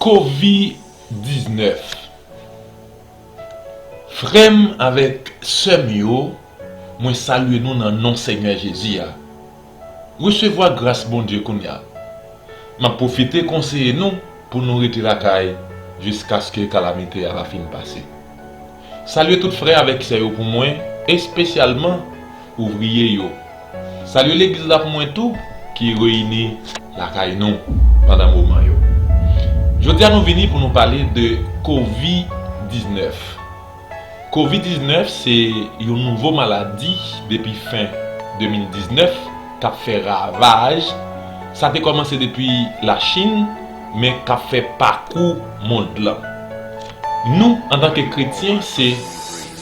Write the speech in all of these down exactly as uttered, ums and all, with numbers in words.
Kovid diznèf. Frè m avèk sè m yo, mwen salye nou nan non Senyè Jezi a. Resevwa gras Bondye kounye a. M ap pwofite konseye nou pou nou rete lakay jiskaske kalamite a va fin pase. Salye tout frè avèk sè yo pou mwen, espesyalman ouvriye yo. Salye legliz la pou mwen tou ki reyini lakay nou pandan moman yo. Jodi a nou vini pou nou pale de Kovid diznèf. Kovid diznèf se yon nouvo maladi depi fen de mil diznèf k ap fè ravaj. Sa te kòmanse depi Lachin, men k ap fè pakou mond lan. Nou, antanke kretyen, se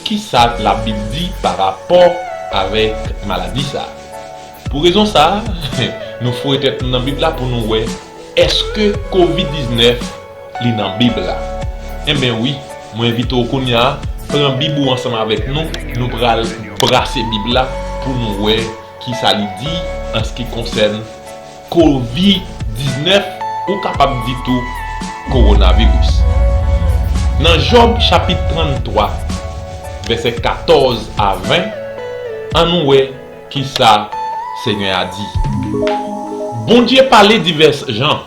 kisa Labib di pa rapò avèk maladi sa a. Pou rezon sa a, nou foure tèt nou nan Bib la pou nou wè èske Kovid diznèf li nan Bib la. Enben wi, mwen envite w kounye a, pran Bib ou ansanm avèk nou, nou pral brase Bib la pou nou wè kisa li di an se ki konsène Kovid diznèf, ou kapab di tou kowonaviris. Nan Jòb chapit tranntwa, vèsè katòz a ven, ann nou wè kisa Senyè a di. Bondye pale divès jan,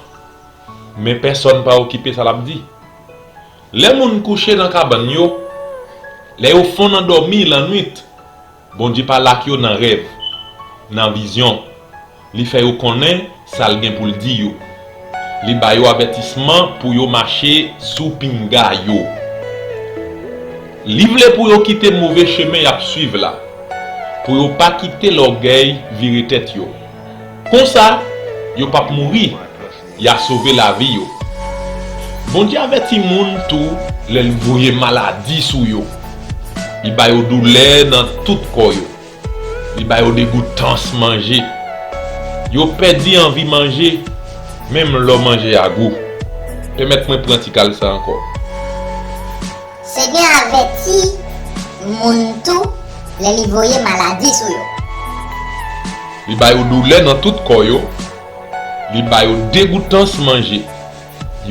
men pèsonn pa okipe sa l ap di. Lè moun kouche nan kabann yo, lè yo fon nan dòmi lannwit, Bondye pale ak yo nan rèv, nan vizyon. Li fè yo konnen sa l gen pou l di yo. Li ba yo avètisman pou yo mache sou pinga yo. Li vle pou yo kite move chemen y ap swiv la, pou yo pa kite lògèy vire tèt yo. Konsa, yo p ap mouri, y a sove lavi yo. Bondye avèti moun tou lè l voye maladi sou yo. Li ba yo doulè nan tout kò yo. Li ba yo degoutans manje. Yo pèdi anvi manje, menm lò manje a gou. Pèmèt mwen pran ti kal sa ankò. Senyè avèti moun tou lè li voye maladi sou yo. Li ba yo doulè nan tout kò yo. Li ba yo degoutans manje.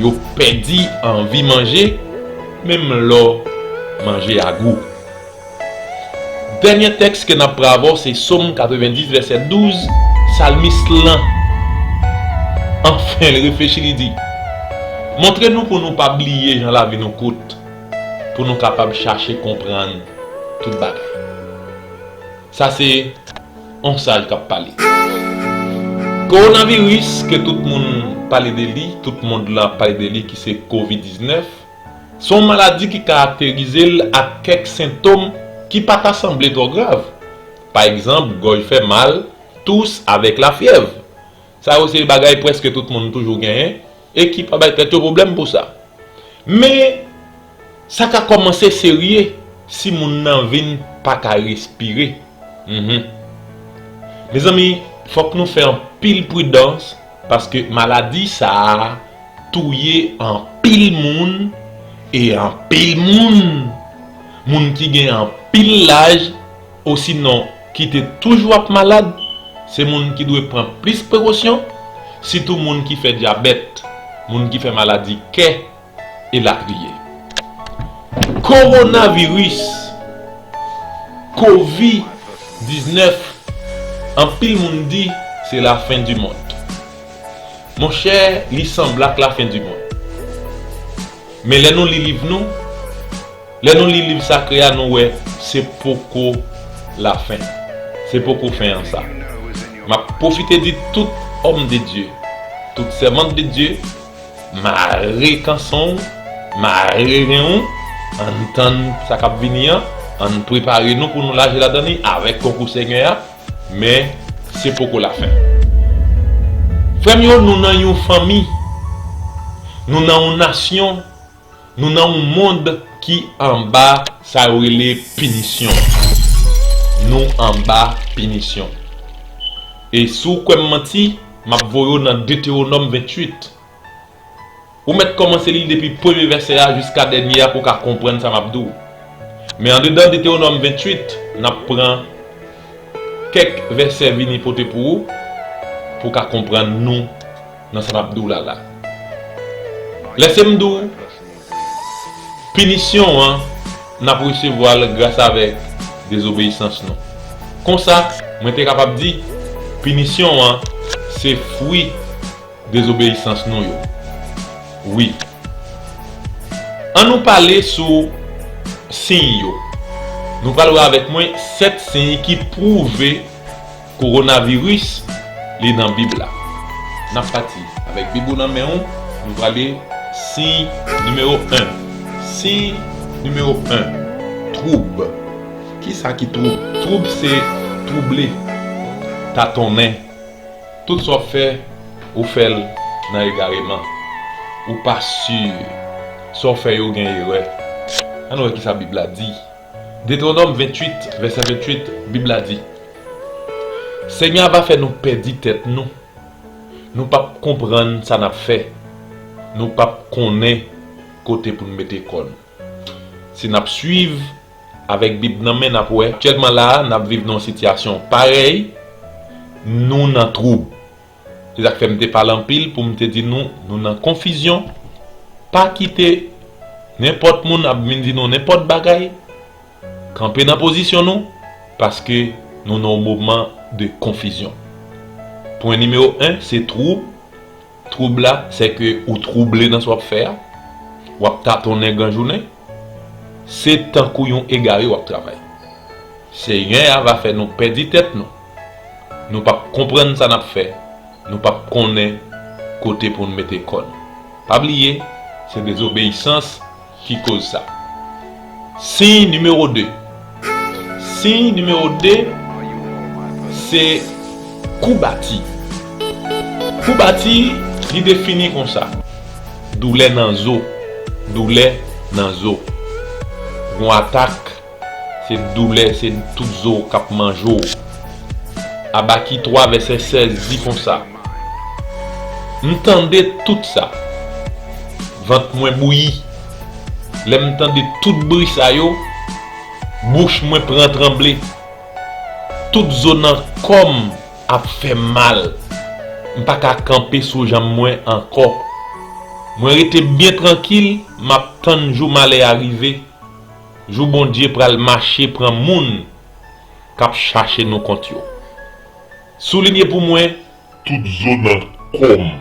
Yo pèdi anvi manje, menm lò manje a gou. Dènye tèks ke n ap pran avè w se Sòm katrevendis, vèsè douz, salmis lan. Anfen, l reflechi, li di, montre nou pou nou pa bliye jan lavi nou kout, pou nou kapab chache konprann tout bagay. Sa se yon saj k ap pale. Kowonaviris ke tout moun pale de li, tout mond lan ap pale de li, ki se Kovid diznèf, se yon maladi ki karakterize l ak kèk sentòm ki pa ta sanble twò grav. Pa egzanp, gòj fè mal, tous avèk lafyèv. Sa yo se bagay prèske tout moun toujou genyen e ki pa bay tèt yo pwoblèm pou sa. Men, sa ka kòmanse serye si moun nan vin pa ka respire. Mhm. Mezanmi, fòk nou fè anpil pridans paske maladi sa a touye anpil moun e anpil moun. Moun ki gen anpil laj osinon ki te toujou ap malad, se moun ki dwe pran plis prekosyon, sitou moun ki fè dyabèt, moun ki fè maladi kè, elatriye. Kowonaviris, Kovid diznèf, anpil moun di se lafen di mond. Monchè, li sanble ak lafen di mond. Men lè nou li liv nou, lè nou li liv sakre a, nou wè se poko lafen. Se poko fen an sa. M ap pwofite di tout òm de Dye, tout sèvant de Dye, mare kanson w, mare ren w, ann tann sa k ap vini an, ann prepare nou pou nou laje ladan li avèk konkou Senyè a, men se poko lafen. Frè m yo, nou nan yon fanmi, nou nan yon nasyon, nou nan yon mond ki anba sa yo rele pinisyon. Nou anba pinisyon. E si w kwè m manti, m ap voye w nan Detewonòm venntuit. Ou mèt kòmanse li depi premye vèsè a jiska dènye a pou w ka konprann sa m ap di w. Men andedan Detewonòm venntuit, n ap pran kèk vèsè vini pote pou ou, pou w ka konprann nou nan sa m ap di w la la. Lèse m di w, pinisyon an, n ap resevwa l gras avèk dezobeyisans nou. Konsa, mwen te kapab di, pinisyon an se fwi dezobeyisans nou yo. Wi. Ann nou pale sou siy yo. Nou pral wè avèk mwen sèt siy ki pwouve kowonaviris li nan Bib la. N ap pati avèk Bib ou nan men w, nou prale siy nimewo en. Siy nimewo en, twoub. Kisa ki twoub? Twoub se twouble, tatonnen. Tout sa w ap fè, ou fè l nan egareman. Ou pa si sa w fè yo gen erè. Ann wè kisa Bib la di. Detwonòm venntuit, vèsè venntuit, Bib la di, Senyè a va fè nou pèdi tèt nou. Nou p ap konprann sa n ap fè. Nou p ap konnen kote pou n mete kò n. Si n ap swiv avèk Bib nan men, n ap wè. Aktyèlman la a, n ap viv nan yon sitiyasyon parèy nou nan twoub. Se sa k fè m te pale anpil pou m te di nou, nou nan konfizyon. Pa kite nenpòt moun ap vin di nou nenpòt bagay. Kanpe nan pozisyon nou, paske nou nan yon moman de konfizyon. Pwen nimewo en, se twoub. Twoub la, se ke ou twouble nan sa w ap fè a. W ap tatonnen gran jounen. Se tankou yon egare w ap travay. Senyè a va fè nou pèdi tèt nou. Nou p ap konprann sa n ap fè. Nou p ap konnen kote pou n mete kò n. Pa bliye, se dezobeyisans ki koz sa. Siy nimewo de. Siy nimewo de, se koubati. Koubati, li defini konsa. Doulè nan zo. Doulè nan zo. Gon atak, se doulè, se tout zo k ap manje w. Abaki twa vèsè sèz di konsa, M tande tout sa. Vant mwen bouyi. Lè m tande tout bri sa yo, bouch mwen pran tranble. Tout zo nan kò m ap fè m mal. M pa ka kanpe sou janm mwen ankò. Mwen rete byen trankil, m ap tann jou malè a rive. Jou Bondye pral mache pran moun k ap chache nou kont yo. Soulinye pou mwen, tout zo nan kò m.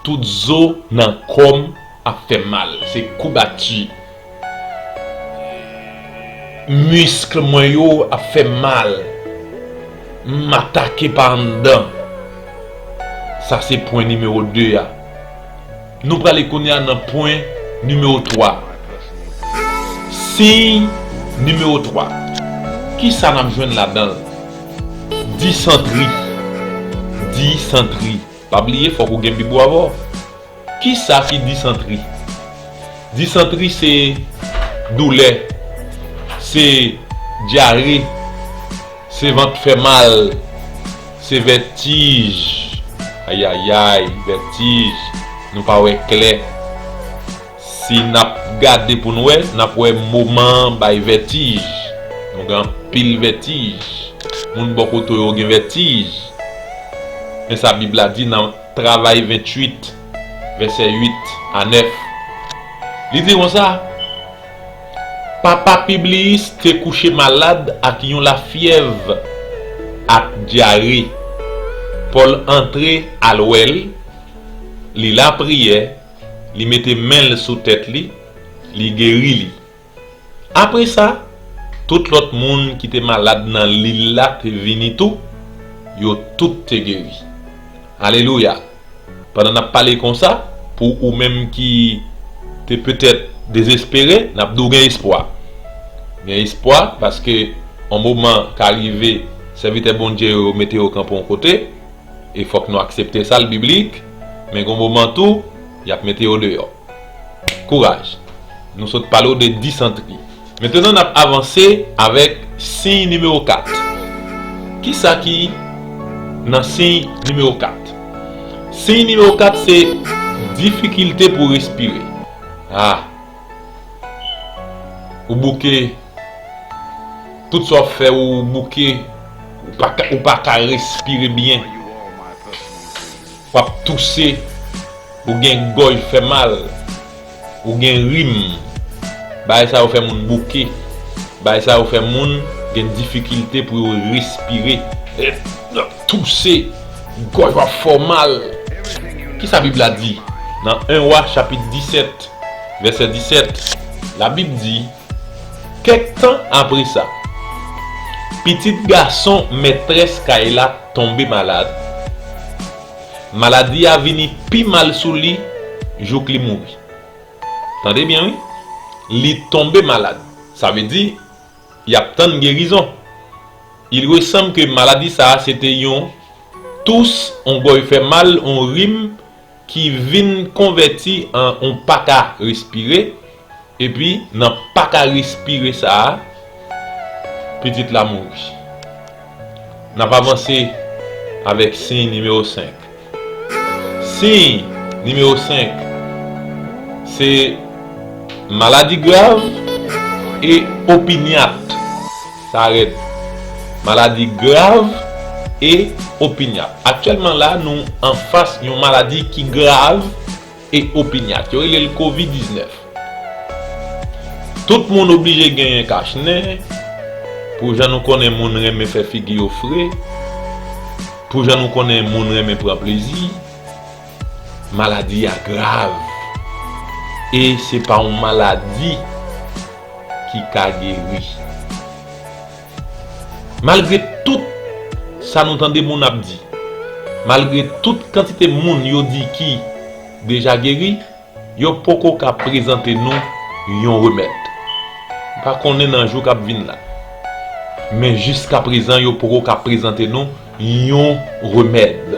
Tout zo nan kò m ap fè m mal. Se koubati. Misk mwen yo ap fè m mal. M atake pa anndan. Sa se pwen nimewo de a. Nou prale kounye a nan pwen nimewo twa. Siy nimewo twa. Kisa n ap jwenn ladan l? Disantri. Disantri. Pa bliye, fòk ou gen Bib ou avè w. Kisa ki disantri? Disantri se doulè, se dyare, se vant fè mal, se vètij. Ayayay, vètij. Nou pa wè klè. Si n ap gade pou n wè, n ap wè moman an bay vètij. Nou gen anpil vètij. Moun bò kote w yo gen vètij. Men sa Bib la di nan Travay venntuit, vèsè uit a nèf. Li di konsa, Papa Pibliyis te kouche malad ak yon lafyèv ak dyare. Pòl antre al wè l, li lapriyè, li mete men l sou tèt li, li geri li. Apre sa, tout lòt moun ki te malad nan lil la te vini tou, yo tout te geri. Alelouya! Pandan n ap pale konsa, pou ou menm ki te petèt dezespere, n ap di w gen espwa. Gen espwa paske yon moman ka rive, sèvitè Bondye yo mete yo kanpe yon kote, e fòk nou aksepte sa, l biblik, men gen yon moman tou, y ap mete yo deyò. Kouraj. Nou sot pale w de disantri. Mentnan n ap avanse avèk siy nimewo kat. Kisa ki nan siy nimewo kat? Siy nimewo kat se difikilte pou respire. Ah! Ou bouke. Tout sa w ap fè ou bouke. Ou pa ka, ou pa ka respire byen. W ap touse. Ou gen gòj fè mal, ou gen rim, bagay sa yo fè moun bouke, bagay sa yo fè moun gen difikilte pou yo respire, touse, gòj w ap fè w mal. Kisa Bib la di? Nan en Wa chapit disèt, vèsè disèt, Labib di, kèk tan apre sa, pitit gason mètrès kay la tonbe malad. Maladi a vini pi mal sou li jouk li mouri. Tande byen, wi. Li tonbe malad. Sa vle di, y ap tann gerizon. Il ressemble ke maladi sa a se te yon tous, on gòj fè mal, on rim ki vin konvèti an on pa ka respire, epi nan pa ka respire sa a, pitit la mouri. N ap avanse avèk siy nimewo senk. Siy nimewo senk, se maladi grav e opinyat. Sa rèd. Maladi grav e opinyat. Aktyèlman la, nou anfas yon maladi ki grav e opinyat. Yo rele l kovid diznèf. Tout moun oblije genyen kach nen, pou jan nou konnen moun renmen fè figi yo fre, pou jan nou konnen moun renmen pran plezi. Maladi a grav. E se pa yon maladi ki ka geri. Malgre tout sa nou tande moun ap di, malgre tout kantite moun yo di ki deja geri, yo poko ka prezante nou yon remèd. M pa konnen nan jou k ap vin la. Men jiskaprezan, yo poko ka prezante nou yon remèd.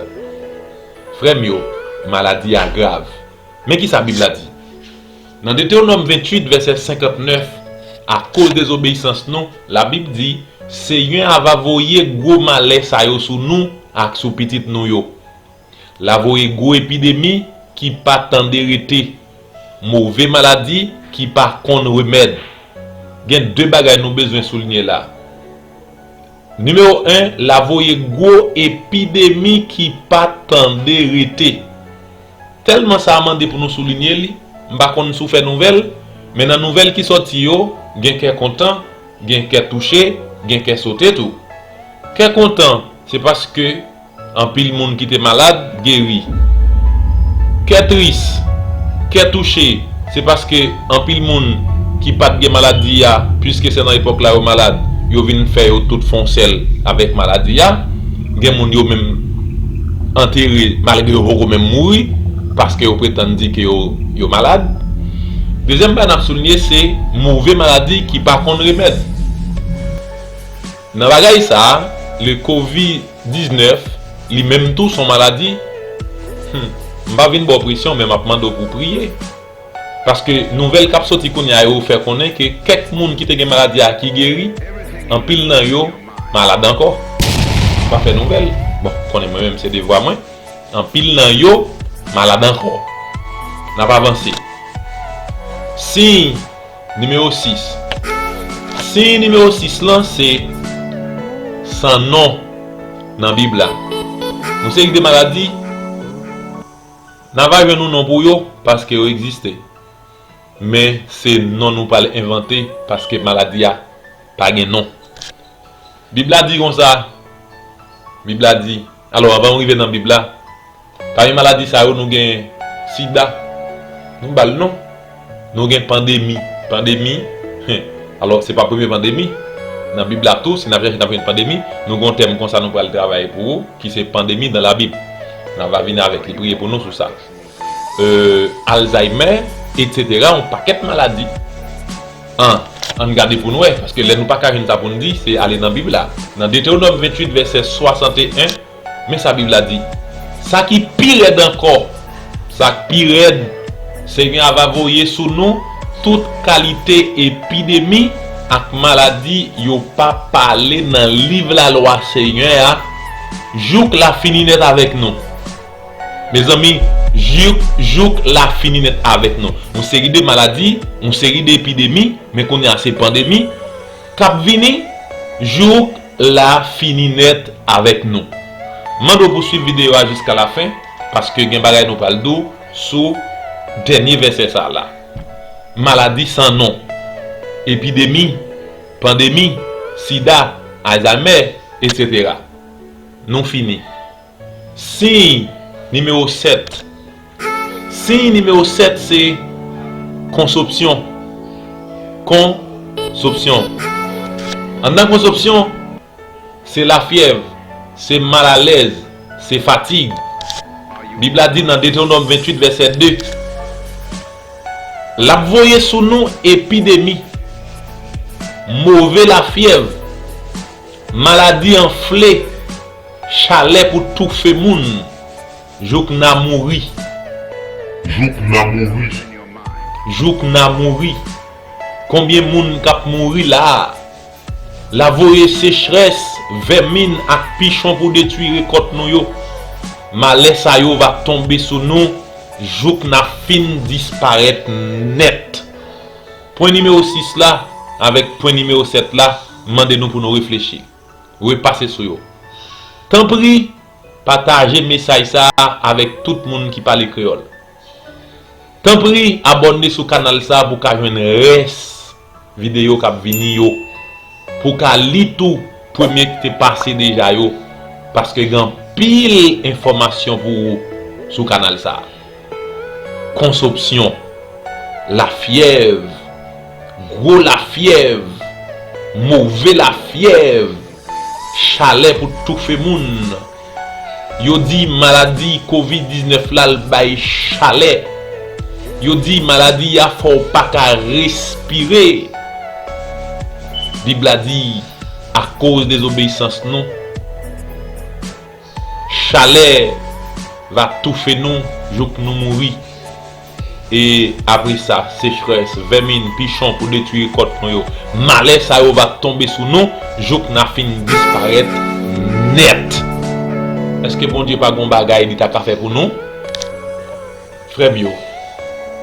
Frè m yo, maladi a grav. Men kisa Bib la di? Nan Detewonòm venntuit, vèsè senkantnèf, akoz dezobeyisans nou, Labib di, Senyè a va voye gwo malè sa yo sou nou ak sou pitit nou yo. L a voye gwo epidemi ki pa tande rete, move maladi ki pa konn remèd. Gen de bagay nou bezwen soulinye la. Nimewo en, l a voye gwo epidemi ki pa tande rete. Tèlman sa a mande pou nou soulinye li, m pa konn si w fè nouvèl, men nan nouvèl ki sòti yo, gen kè kontan, gen kè touche, gen kè sote tou. Kè kontan, se paske anpil moun ki te malad geri. Kè tris, kè touche, se paske anpil moun ki pa t gen maladi a, piske se nan epòk la yo malad, yo vin fè yo tout fè yon sèl avèk maladi a. Gen moun yo menm antere malgre yo poko menm mouri, paske yo pretann di ke yo, yo malad. Dezyèm bagay n ap soulinye, se move maladi ki pa konn remèd. Nan bagay sa a, le kovid diznèf, li menm tou se yon maladi. Hmm, m pa vin ba w presyon, men m ap mande w pou w priye. Paske nouvèl k ap sòti kounye a yo fè konnen ke kèk moun ki te gen maladi a ki geri, anpil nan yo malad ankò. M pa fè nouvèl. Bon, konnen mwen menm se devwa mwen. Anpil nan yo malad ankò. N ap avanse. Siy nimewo sis. Siy nimewo sis lan se san non nan Bib la. Yon seri de maladi, n a va jwenn yon non pou yo paske yo egziste. Men se non nou pral envante paske maladi a pa gen non. Bib la di konsa, Bib la di, alò, anvan nou rive nan Bib la, pami maladi sa yo, nou gen sida, nou ba l non. Nou gen pandemi. Pandemi, alò, se pa premye pandemi. Nan Bib la tou, si n ap chèche, n ap jwenn pandemi. Nou gen yon tèm konsa nou pral travay pou ou, ki se pandemi dans la Bible. N a va vini avèk li, priye pou nou sou sa. euh, Alzheimer, etsetera, yon pakèt maladi. An, ann gade pou n wè, paske lè nou pa ka jwenn sa pou n di, se ale nan Bib la. Nan Detewonòm venntuit, vèsè swasanteyen, men sa Bib la di. Sa ki pi rèd ankò, sa k pi rèd, Senyè a va voye sou nou tout kalite epidemi ak maladi yo pa pale nan liv lalwa Senyè a, jouk l a fini nèt avèk nou. Mezanmi, jouk, jouk l a fini nèt avèk nou. Yon seri de maladi, yon seri de epidemi, men kounye a se pandemi, k ap vini, jouk l a fini nèt avèk nou. Mande w pou swiv videyo a jiska lafen, paske gen bagay nou pral di w, sou dènye vèsè sa la. Maladi san non, epidemi, pandemi, sida, Alzheimer, etsetera. Nou fini. Siy nimewo sèt. Siy nimewo sèt se konsopsyon. Konsopsyon. Anndan konsopsyon, se lafyèv, se malalèz, se fatig. Bib la di nan Detewonòm venntuit vèsè de, l ap voye sou nou epidemi, move lafyèv, maladi anfle, chalè pou toufe moun, jouk n a mouri. Jouk n a mouri. Jouk n a mouri. Konbyen moun k ap mouri la a? L a voye sechrès, vèmin ak pichon pou detwi rekòt nou yo. Malè sa yo va tonbe sou nou jouk n a fin disparèt nèt. Pwen nimewo sis la avèk pwen nimewo sèt la mande nou pou nou reflechi, repase sou yo. Tanpri, pataje mesaj sa a avèk tout moun ki pale kreyòl. Tanpri, abòne sou kanal sa a pou w ka jwenn rès videyo k ap vini yo. Pou w ka li tou premye ki te pase deja yo, paske gen anpil enfòmasyon pou ou sou kanal sa a. Konsopsyon, lafyèv, gwo lafyèv, move lafyèv, chalè pou toufe moun. Yo di maladi kovid diznèf la l bay chalè. Yo di maladi a fè w pa ka respire. Bib la di, akoz dezobeyisans nou, chalè va toufe nou jouk nou mouri. E apre sa, sechrès, vèmin, pichon pou detwi rekòt nou yo. Malè sa yo va tonbe sou nou jouk n a fin disparèt nèt. Èske Bondye pa gon bagay li ta ka fè pou nou? Frè m yo,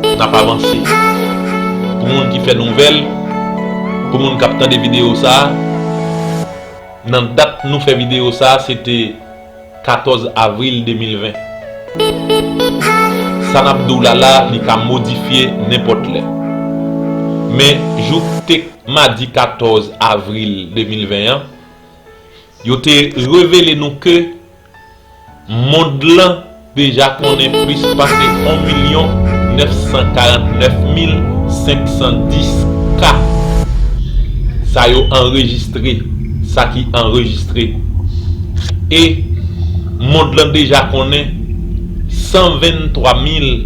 n ap avanse. Pou moun ki fè nouvèl, pou moun k ap tande videyo sa a, nan dat nou fè videyo sa a, se te katòz avril de mil ven. Sa n ap di w la la, li ka modifye nenpòt lè. Men, jouk te madi katòz avril de mil ven an, yo te revele nou ke mond lan deja konnen plis pase yon milyon nèf san karant nèf mil senk san dis ka. Sa yo anrejistre, sa ki anrejistre. E mond lan deja konnen san venntwa mil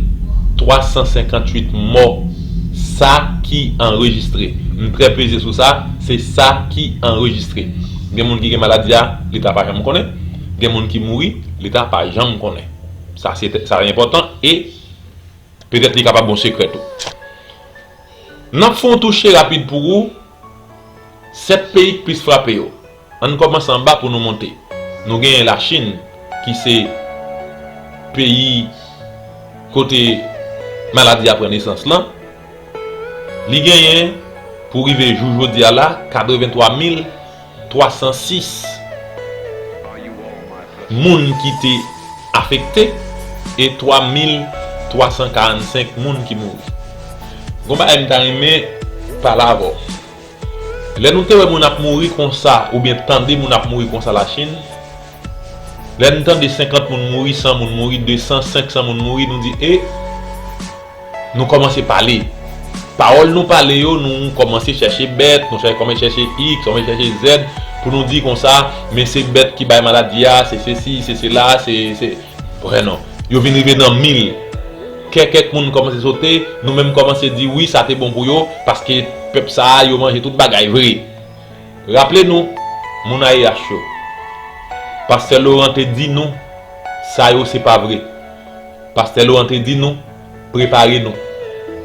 twa san senkantuit mò, sa ki anrejistre. M trè peze sou sa, se sa ki anrejistre. Gen moun ki gen maladi a, leta pa janm konnen. Gen moun ki mouri, leta pa janm konnen. Sa se, sa enpòtan e petèt li kapab yon sekrè tou. N ap fè yon touche rapid pou ou, sèt peyi k plis frape yo. Ann kòmanse anba pou nou monte. Nou genyen Lachin, ki se peyi kote maladi a pran nesans lan. Li genyen, pou rive jou jodi a la, katrevenntwa mil twa san sis moun ki te afekte e twa mil twa san karannsenk moun ki mouri. Gon bagay m ta renmen pale avè w. Lè nou te wè moun ap mouri konsa, oubyen tande moun ap mouri konsa Lachin, lè n tande senkant moun mouri, san moun mouri, de san, senk san moun mouri, nou di, e, nou kòmanse pale. Pawòl nou pale yo, nou kòmanse chèche bèt, nou chèche, kòmanse chèche iks, kòmanse chèche zèd, pou nou di konsa, men se bèt ki bay maladi a, se sesi, se sela, se, se, Vrè non. Yo vin rive nan mil. Kè kèk moun kòmanse sote, nou menm kòmanse di wi, sa te bon pou yo, paske pèp sa a, yo manje tout bagay vre. Raple nou, moun A E H yo. Pastè Laurent te di nou, sa yo se pa vre. Pastè Laurent te di nou, prepare nou.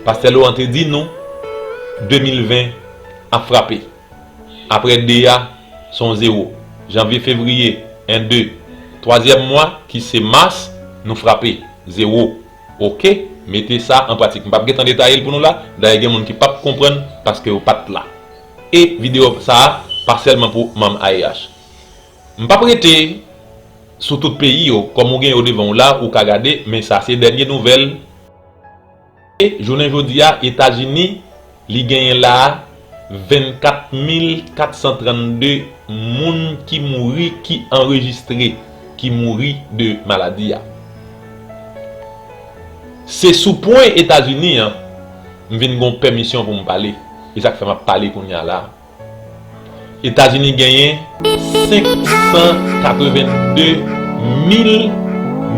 Pastè Laurent te di nou, de mil ven ap frape. Apre de a, se yon zewo. Janvye, fevriye, en, de. Twazyèm mwa, ki se mas, nou frape. Zewo. Oke? Mete sa an pratik. M p ap gentan detaye l pou nou la. Dayè, gen moun ki p ap konprann paske yo pa t la. E videyo sa a, pa sèlman pou manm A E H. M p ap rete sou tout peyi yo. Kòm ou gen yo devan w la, ou ka gade, men sa se dènye nouvèl Jounen jodi a, Etazini, li genyen la a vennkat mil kat san trannde moun ki mouri, ki anrejistre, ki mouri de maladi a. Se sou pwen Etazini an, m vin gon pèmisyon pou m pale. E sa k fè m ap pale kounye a la. Etazini genyen senk san katrevenn de mil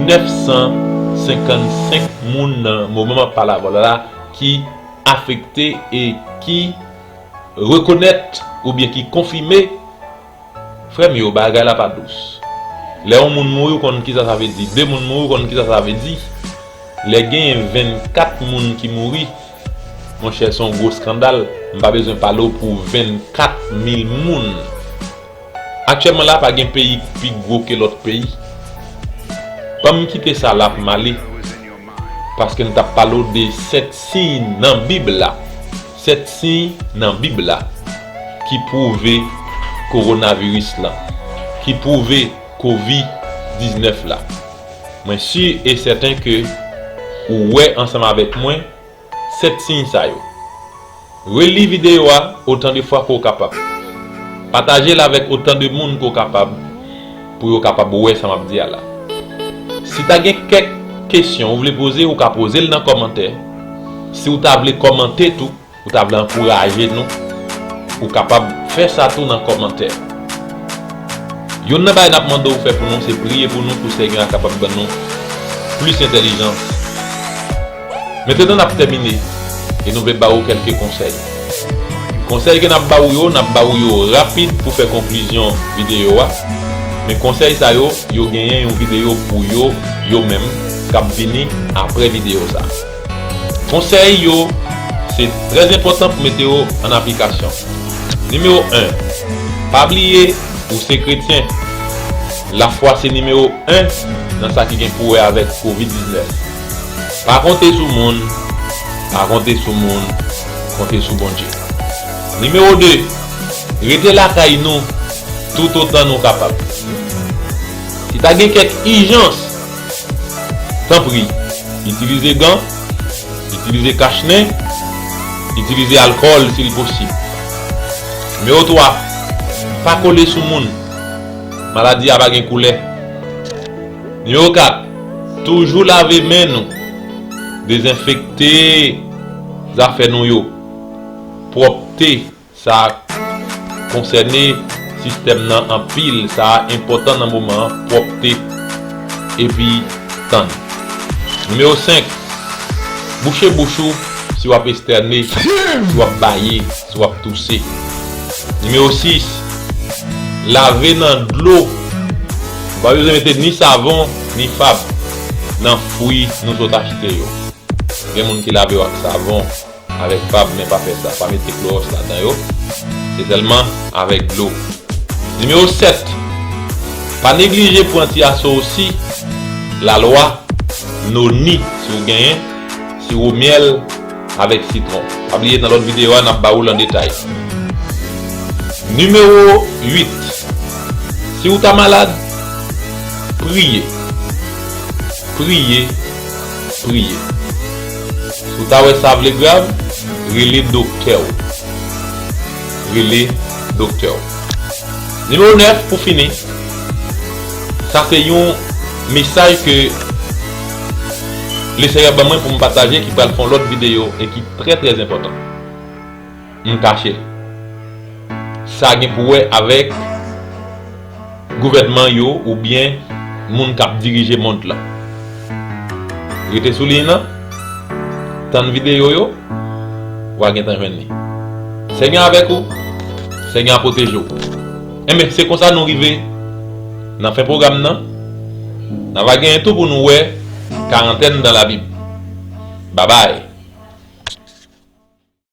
nèf san senkannsenk moun nan moman m ap pale avè w la ki afekte e ki rekonèt oubyen ki konfime. Frè m yo, bagay la pa dous. Lè yon moun mouri, ou konn kisa sa vle di. De moun mouri, ou konn kisa sa vle di. Lè genyen vennkat moun ki mouri, monchè, se yon gwo eskandal. M pa bezwen pale w pou vennkat mil moun. Aktyèlman la, pa gen peyi ki pi gwo ke lòt peyi. Ban m kite sa la pou m ale. Paske m t ap pale w de sèt siy nan Bib la. Sèt siy nan Bib la ki pwouve kowonaviris lan, ki pwouve kovid diznèf la. Mwen si e sèten ke ou wè ansanm avèk mwen sèt siy sa yo. Reli videyo a otan de fwa ke w kapab. Pataje l avèk otan de moun ke w kapab pou yo kapab wè sa m ap di a la. Si ta gen kèk kesyon ou vle poze, ou ka poze l nan kòmantè. Si w ta vle kòmante tou, ou ta vle ankouraje nou, ou kapab fè sa tou nan kòmantè. Youn nan bagay n ap mande w fè pou nou, se priye pou nou, pou Senyè a kapab ban nou plis entèlijans. Mentnan n ap tèmine, e nou vle ba ou kèlke konsèy. Konsèy ke n ap ba ou yo, n ap ba ou yo rapid pou fè konklizyon videyo a. Men konsèy sa yo, yo genyen yon videyo pou yo, yo menm, k ap vini apre videyo sa. Konsèy yo, se trè enpòtan pou mete yo an aplikasyon. Nimewo en, pa bliye ou se kretyen. Lafwa se nimewo en nan sa ki gen pou wè avèk kovid diznèf. Pa konte sou moun, pa konte sou moun, konte sou Bondye. Nimewo de, rete lakay nou toutotan nou kapab. Si ta gen kèk ijans, tanpri, itilize gan, itilize kachnen, itilize alkòl si l posib. Nimewo twa, pa kole sou moun. Maladi a pa gen koulè. Nimewo kat, toujou lave men nou. Dezenfekte zafè nou yo. Pwòpte, sa konsène sistèm nan anpil. Sa enpòtan nan moman an, pwòpte epi tann. Nimewo senk, bouche bouch ou si w ap estène, si w ap baye, si w ap touse. Nimewo sis, lave nan dlo. Ou pa bezwen mete ni savon, ni fab nan fwi nou sot achte yo. Gen moun ki lave yo ak savon, avèk fab, men pa fè sa. Pa mete klowòs ladan yo. Se sèlman avèk dlo. Nimewo sèt, pa neglije pran ti asosi lalwa, noni, si w genyen, siwo myèl avèk sitwon. Pa bliye, nan lòt videyo a, n ap ba ou l an detay. Nimewo uit, si w ta malad, priye. Priye, priye. Si w ta wè sa vle grav, rele doktè w. Rele doktè w. Nimewo nèf, pou fini, sa se yon mesaj ke Lesenyè ban mwen pou m pataje, ki pral fè yon lòt videyo e ki trè, trè enpòtan. M kache l. Sa gen pou wè avèk gouvènman yo oubyen moun k ap dirije mond lan. Rete sou liy nan, tann videyo yo, w a gentan jwenn li. Senyè avèk ou, Senyè a pwoteje w. Enben, se konsa nou rive nan fen pwogram nan. N a va genyen tou pou nou wè karantèn dan Labib. Babay!